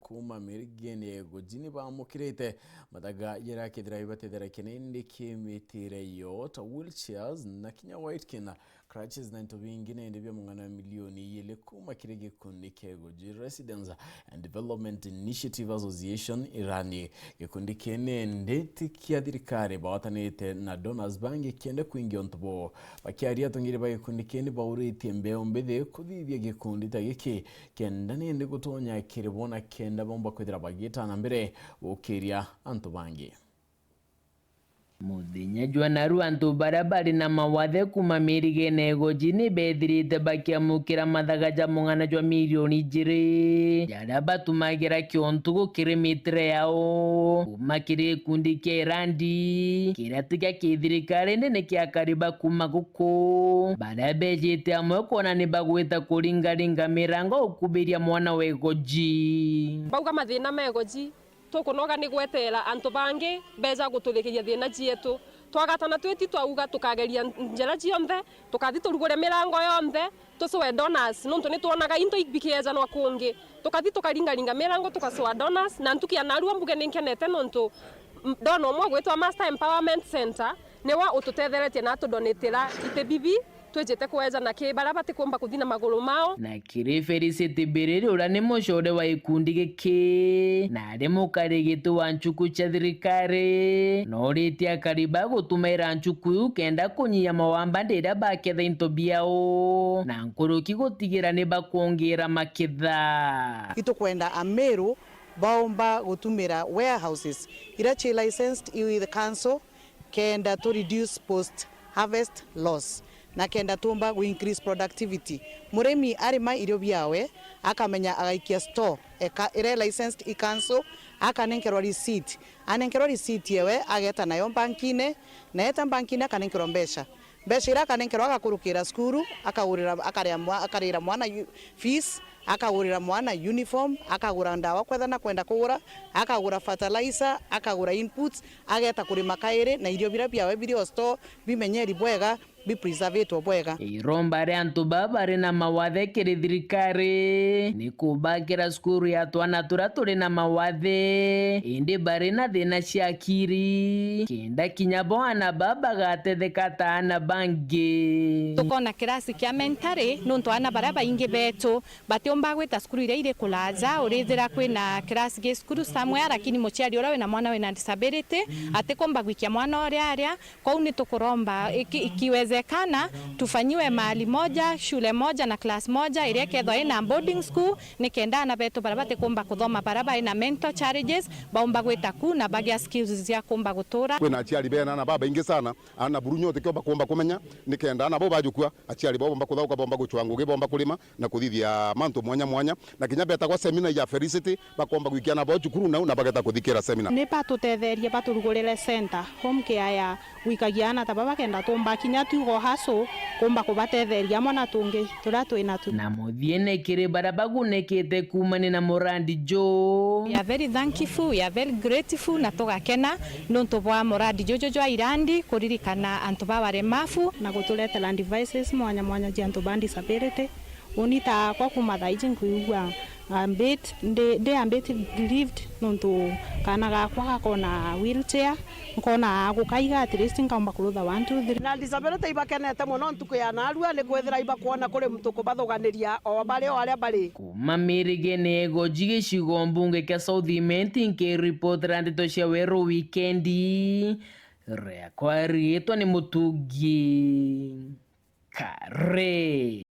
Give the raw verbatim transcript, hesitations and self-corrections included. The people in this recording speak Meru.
Kuuma mirigene ya Igoji ni baamukirite mathaga jaria akethira ibatethera kinindi ki mitire yo, ta wheelchairs na kinya Whitekin, crutches na into bingi nindi bia mung'ana wa milioni ijiri kuuma kiri gikundi kia Igoji Residents and Development Initiative Association, irani. Gikundi kii nindi ti kia thirikari, bagwatanite na donors bangi kienda kwingia untu boo. Bakiaria, atongeria ba gikundi kii ni bauritie mbeu mbithi kuthithia gikundi ta giki kenda nindi gutonya kiri bo na kenda bomba kwithira bagiita na mbere gukiria antu bangi. Muthenya jwa naru, antu baria bari na mawathe kuuma mirigene ya Igoji ni bethirite bakiamukira mathaga ja mung'ana jwa milioni ijiri, jaria batumagira kiontugu kiri mitire yao, kuuma kiri gikundi kia Irandi, kiria ti gia kithirikari indi ni kia akari ba kuuma guku, baria bejite amwe kwona ni bagwita kuringaringa mirango ukubiria mwana wa Igoji. Bauga mathina ma Igoji tukunoga ni gweterera antu bangi beja gututhikiria thina cietu. Twagatana twiti twauga tukageria njira cionthe, tukathi turugure mirango yonthe, tucwe donors, nontu ni twonaga into ibikiejanwa kungi. Tukathi tukaringaringa mirango, tukacwa donors, na ntuki ya narua mbuge ni nkenete nontu, m-, ndona umwe ugwitwa Master Empowerment Center, niwe ututetheretie na atudonetera iti bibi, twijite kweja na ki baria batikumba kuthi na maguru mao. Na kiri Felicity Biriri, uria ni mucore wa gikundi giki, na ari mukarigiti wa nchuku cia thirikari, noritie akari ba gutumaira nchuku iu kenda kunyia mawamba ndiria baketha into biao, na nkuruki gutigira ni bakwongeera maketha. Itukwenda Ameru baumba gutumira warehouses iria ci licensed i the council, kenda tu reduce post harvest loss, na kenda tumba gu increase productivity. Murimi arima irio biawe, akamenya agaikia store eka ire licensed i council, akanenkerwa receipt. Anenkerwa receipt yewe, ageta nayo mbankine, na eta mbankine akanenkerwa mbeca. Mbeca iria akanenkerwa, agakurukira cukuru, akagurira, akarira mwa-, akarira mwana u-, fees, akagurira mwana uniform, akagura ndawa kwetha na kwenda kugura, akagura fertilizer, akagura inputs, ageta kurima kairi, na irio biria biawe biri o store bimenyeri bwega, bi preservetwe bwega. Iromba ria antu baa bari na mawathe kiri thirikari ni kubakira cukuru ya twana turia turi na mawathe, indi bari na thina cia akiri, kenda kinya bo ana baa bagatetheka ta ana bangi. Tukona kirasi kia mentari, nontu ana baria baingi betu batiumba gwita cukuru iria iri kuraja, urithira kwina kirasi gi cukuru somewhere, lakini muciari uria wina mwana wina disability atikumba gwikia mwana uria aria. Kwou ni tukuromba iki-, ikiwezekana tufanyiwe mahali moja, shule moja na class moja iria ikethwa ina boarding school, nikenda ana betu baria batikumba kuthoma, baria bari na mental challenges, baumba gwita ku na bagia skills cia kumba gutura. Kwina aciari bena ana babaingi sana, ana buru nyote kio bakumba kumenya, nikenda ana bo bajukua, aciari bao bomba kuthauka, bomba gucwa ngugi, bomba kurima na kuthithia mantu mwanya mwanya, na kinya betagwa seminar ya Felicity, bakomba gwikia ana bao cukuru nau na bageta kuthikira seminar. Ni batutetherie baturugurire center, home care ya gwikagia ana ta baba, kenda tumba kinya tugo haso kumba kubatetheria amwe na tungi turia twina tu. Na muthiene kiri baria bagunikite kuumania na murandi juu. We are very thankful, we are very grateful, na tugakena nontu bwa murandi juju jwa Irandi kuririkana antu ba baremafu na guturetera devices mwanya mwanya cia antu ba disability. Uni ta akwa kuuma thaa iji nkwigua a bit, ndi, ndi a bit relieved nontu kaana gakwa gakona wheelchair, nkona gukaiga, at least nkaumba kurutha one, two, three. Na disability ibakenete mono ntuku ya narua, ni kwithira ibakwona kuri muntu kubathuganiria o bari o aria bari. Kuuma mirigene ya Igoji gicigo mbunge kia South Imenti, nkiripotera ndeto cia Weru Wikendi, riakwa riitwa ni Mutungi Kare.